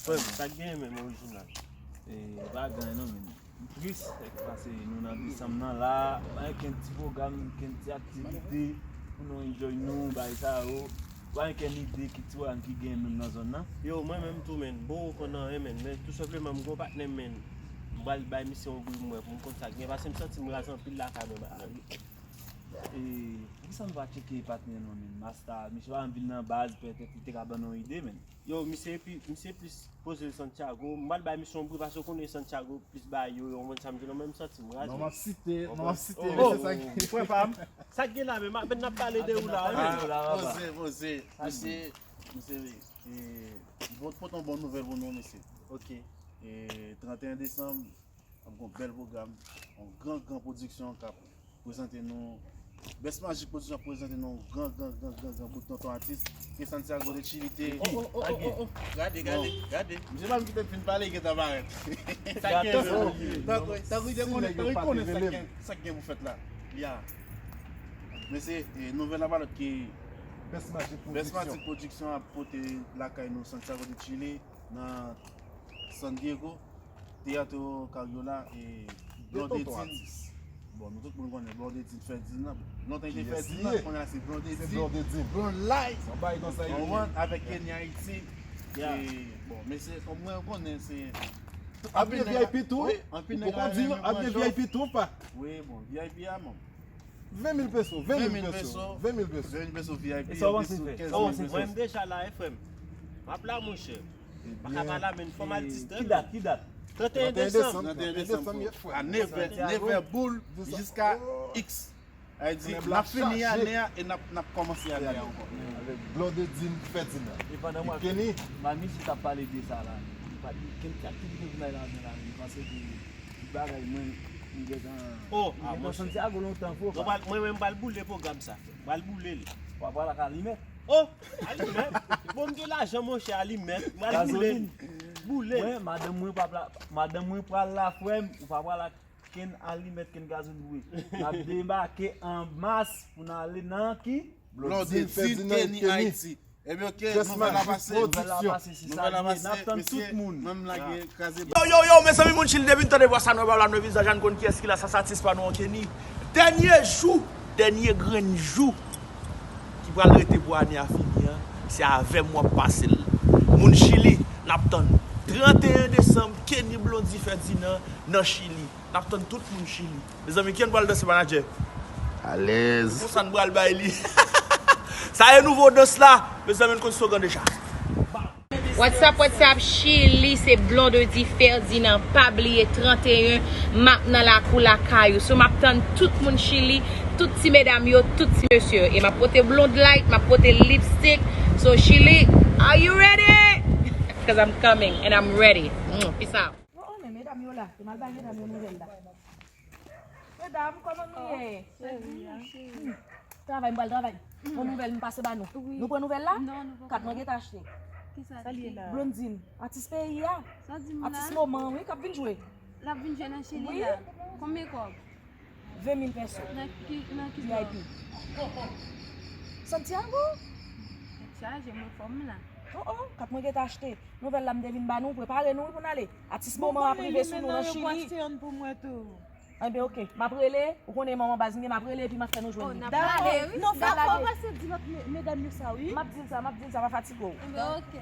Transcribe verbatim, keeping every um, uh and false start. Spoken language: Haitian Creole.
Frè m, sa k genyen menm orijinal? E, pa gen anyen non, men. M tris, èk pase nou nan desanm nan la, pa gen kenn ti pwogram, kenn ti aktivite pou nou enjoy nou, bagay sa yo. Pa gen kenn ide ki ti pwogram ki genyen menm nan zòn nan. Yo, mwen menm tou, men, bon, ou konn anyen, men, men tou senpleman, m gon patnè m, men, m pral bay misye yon bri, m wè, pou m konn sa k gen, pase m santi m raz anpil lakay mwen, patnè m. E, poukisa nou pa tcheke patnè nou, men, Masta, misye pa vin nan baz, petèt li te ka ban nou yon ide, men. Yo, misye pi, misye plis poze Santiago. M pral bay misye yon bri, paske w konnen Santiago plis bay yo, yo, w konprann sa m di w la, men m santi m raz. Non, m ap site, non, m ap site, oh, mesye, sa ki, frè pa m, sa k gen la menm, apenn n ap pale de ou la, ah, men. Poze, poze. Mesye, mesye, e, bon, pote yon bon nouvèl pou nou, mesye. Ok. E, trannteyen desanm, ap gon bèl pwogram, yon gran, gran pwodiksyon k ap prezante nou. Best Magic Production ap prezante nou yon gran, gran, gran, gran, gran bout tonton atis ke Santiago de Chile te. Oh, oh, oh, oh, oh, oh. Gade, gade, bon, gade. Misye pa m kite m fin pale, gentan parèt. Sa k gen, tankou, tankou li te konnen, tankou li konnen sa k gen, sa k gen pou fèt la. Ya. Men se, e, nouvèl la pa lòt ke Best Magic Production ap pote lakay nou Santiago de Chile nan San Diego. Teatro Cariola, e, Blondedine. Bon, nou tout moun konnen Blondedine Ferdinand. Lontan li te Ferdinand, kounye a se Blondedine. Blonde Life. Ou konprann? Avèk Kenny Haiti. E, bon, mesye, mwen konnen se anpil nèg la, V I P tou, wi. Anpil nèg la renmen pran show. Wi, bon, V I P a, man. Ven mil peso, ven mil peso, ven mil peso. Ven mil peso V I P, kenz mil peso. Mwen, m deja la, wi, frè m. M ap la, monchè. Pa ka pa la, men fò m al distèb. Ki dat, ki dat? Trannteyen desanm. Trannteyen desanm, a nevè, nevè boul jiska X. Sa vle di, n ap fini ane a e n ap, n ap kòmanse ane a ankò. Avèk Blondedine Ferdinand. E pandan mwen, Kenny, mami si t ap pale de sa la, li pa di kenn ti aktivite pou n al nan lari, m panse ke ti bagay mwen, m gentan, oh, m gentan santi a gwo lontan fò. Mwen, mwen, mwen, m pral boule pwogram sa, frè. M pral boule l. W ap pral ak alimèt. Oh, alimèt. Bon, m gen lajan, monchè, alimèt. M pral boule l. Boule l. Mwen, madanm mwen pa pla-, madanm mwen pral la, frè m, ou pa pral ak kenn alimèt, kenn gazolin vre. N ap debake an mas pou n ale nan ki? Blondedine, Kenny, Haiti. Ebyen, ok, nouvèl la pase. Nouvèl la pase, se sa li ye. N ap tann tout moun. Menm lage kraze. Yo, yo, yo, mezanmi, moun Chili, depi n tande vwa sa, nou pa la, nou vizaj, nou konn kiyès ki la, sa, sa atis pa nou an, Kenny. Dènye jou, dènye grenn jou ki pral rete pou ane a fini an, se avè m w ap pase l. Moun Chili, n ap tann trannteyen desanm, Kenny Blondy Ferdinand nan Chili. N ap tann tout moun Chili. Mezanmi, kiyès pral danse, manadjè? Alèz. Konsa n pral bay li. Sa e nouvo dans la. Mezanmi, n konn slogan deja. What's up, what's up, Chili? Se Blondedy Ferdinand. Pa bliye, trannteyen, m ap nan lakou lakay ou. So, m ap tann tout moun Chili, tout ti medam yo, tout ti mesye yo. E m ap pote Blonde Light, m ap pote lipstick. So, Chili, are you ready? 'Cause I'm coming and I'm ready. Mm, peace out. Oh, oh, men medam yo la. Te m al bay medam yo nouvèl la. Medam, kòman nou ye? Travay, m pral travay. Yon nouvèl m pase ba nou. Nou pran nouvèl la? Non, nou poko. Kat mwen gentan achte. Kisa? Sa li ye la? Blondine, atis peyi a. Sa di m la? Atis moman, wi, k ap vin jwe. L ap vin jwe nan Chili la? Wi. Konbyen kòb? Ven mil peso. Nan ki, nan ki V I P. Santiago? Tèt chaje, m anfòm la. Oh, oh, kat mwen gentan achte. Nouvèl la m te vin ba nou, prepare nou wi pou n ale. Atis moman ap rive sou nou nan Chili. Bon, konnen li menm nan yo pou achte yonn pou mwen tou. Enben, oke. M ap rele, ou konnen manman baz m ye, m ap rele epi m ap fè nou jwenn li. Oh, n ap pale wi. Non, fò, fò w pase di lòt me-, medam yo sa wi. M ap di l sa, m ap di l sa, pa fatige w. Enben, oke.